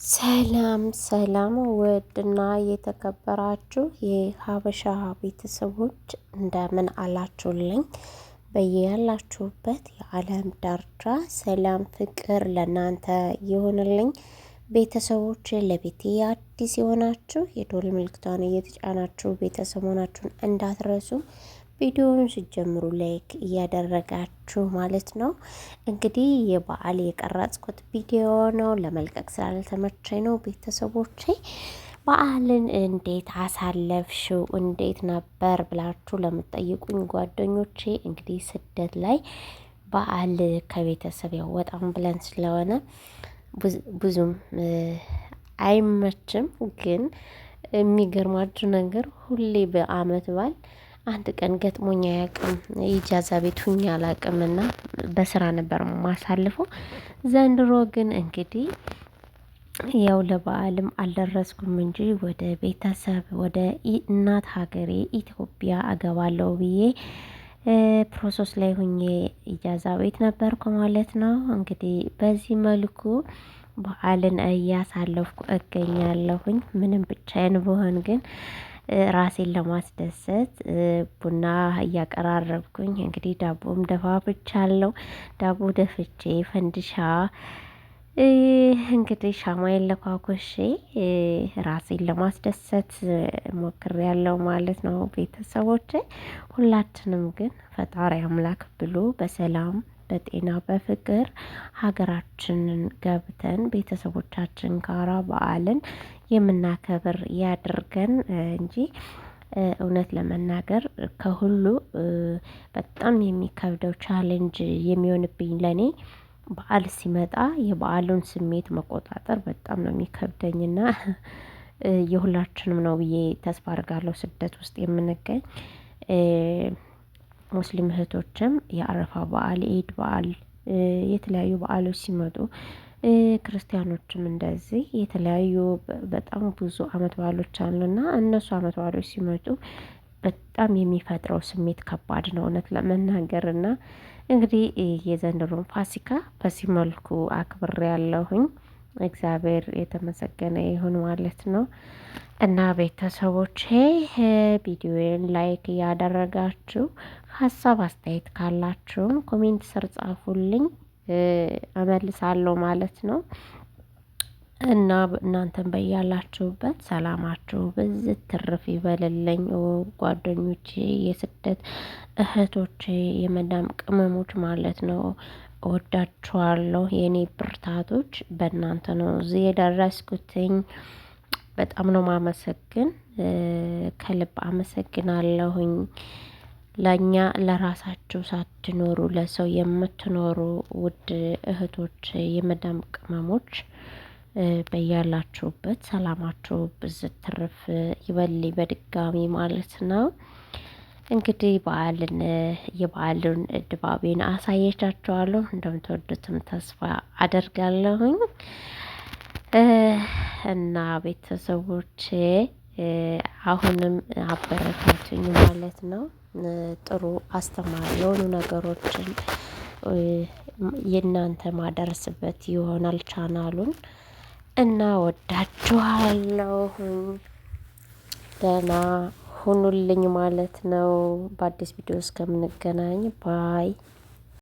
ሰላም ሰላም ውድና የተከበራችሁ የሀበሻ ቤተሰቦች እንደምን አላችሁልኝ? በያላችሁበት የዓለም ዳርቻ ሰላም ፍቅር ለእናንተ ይሆንልኝ። ቤተሰቦች፣ ለቤቴ አዲስ የሆናችሁ የደወል ምልክቷን እየተጫናችሁ ቤተሰብ መሆናችሁን እንዳትረሱ፣ ቪዲዮውን ሲጀምሩ like እያደረጋችሁ ማለት ነው። እንግዲህ የበዓል የቀረጽኩት ቪዲዮ ነው፣ ለመልቀቅ ስላልተመቸኝ ነው። ቤተሰቦቼ፣ በዓልን እንዴት አሳለፍሽው፣ እንዴት ነበር ብላችሁ ለምትጠይቁኝ ጓደኞቼ፣ እንግዲህ ስደት ላይ በዓል ከቤተሰብ ያው ወጣም ብለን ስለሆነ ብዙም አይመችም። ግን የሚገርማችሁ ነገር ሁሌ በአመት በዓል አንድ ቀን ገጥሞኝ አያውቅም። ኢጃዛ ቤት ሁኜ አላውቅምና በስራ ነበር ማሳልፈው። ዘንድሮ ግን እንግዲህ ያው ለበዓልም አልደረስኩም እንጂ ወደ ቤተሰብ ወደ እናት ሀገሬ ኢትዮጵያ አገባለሁ ብዬ process ላይ ሁኜ ኢጃዛ ቤት ነበርኩ ማለት ነው። እንግዲህ በዚህ መልኩ በዓልን እያሳለፍኩ እገኛለሁኝ። ምንም ብቻዬን ብሆን ግን ራሴን ለማስደሰት ቡና እያቀራረብኩኝ፣ እንግዲህ ዳቦም ደፋብቻለሁ። ዳቦ ደፍቼ፣ ፈንዲሻ እንግዲህ ሻማዬን ለኳኩሼ ራሴን ለማስደሰት ሞክሬያለሁ ማለት ነው። ቤተሰቦቼ፣ ሁላችንም ግን ፈጣሪ አምላክ ብሎ በሰላም በጤና በፍቅር ሀገራችንን ገብተን ቤተሰቦቻችን ጋራ በዓልን የምናከብር ያድርገን እንጂ እውነት ለመናገር ከሁሉ በጣም የሚከብደው challenge የሚሆንብኝ ለኔ በዓል ሲመጣ የበዓሉን ስሜት መቆጣጠር በጣም ነው የሚከብደኝና የሁላችንም ነው ብዬ ተስፋ አደርጋለሁ። ስደት ውስጥ የምንገኝ ሙስሊም እህቶችም የአረፋ በዓል፣ የኢድ በዓል፣ የተለያዩ በዓሎች ሲመጡ፣ ክርስቲያኖችም እንደዚህ የተለያዩ በጣም ብዙ አመት በዓሎች አሉና እነሱ አመት በዓሎች ሲመጡ በጣም የሚፈጥረው ስሜት ከባድ ነው እውነት ለመናገር። እና እንግዲህ የዘንድሮን ፋሲካ በዚህ መልኩ አክብሬያለሁኝ። እግዚአብሔር የተመሰገነ ይሁን ማለት ነው። እና ቤተሰቦቼ፣ ቪዲዮዬን like እያደረጋችሁ ሀሳብ አስተያየት ካላችሁም comment ስር ጻፉልኝ፣ እመልሳለሁ ማለት ነው። እና እናንተን በያላችሁበት ሰላማችሁ ብዝት ትርፍ ይበልልኝ። ጓደኞቼ፣ የስደት እህቶቼ፣ የመዳም ቅመሞች ማለት ነው። እወዳችኋለሁ። የኔ ብርታቶች፣ በእናንተ ነው እዚህ የደረስኩትኝ። በጣም ነው ማመሰግን፣ ከልብ አመሰግናለሁኝ። ለእኛ ለራሳችሁ ሳትኖሩ ለሰው የምትኖሩ ውድ እህቶች፣ የመዳም ቅመሞች፣ በያላችሁበት ሰላማችሁ ብዝት ትርፍ ይበልኝ በድጋሚ ማለት ነው። እንግዲህ የበዓልን ድባቤን አሳየቻችኋለሁ፣ እንደምትወዱትም ተስፋ አደርጋለሁኝ። እና ቤተሰቦቼ፣ አሁንም አበረታቱኝ ማለት ነው። ጥሩ አስተማሪ የሆኑ ነገሮችን የእናንተ ማደርስበት ይሆናል ቻናሉን። እና ወዳችኋለሁ። ደህና ሁኑልኝ ማለት ነው። በአዲስ ቪዲዮ እስከምንገናኝ bye።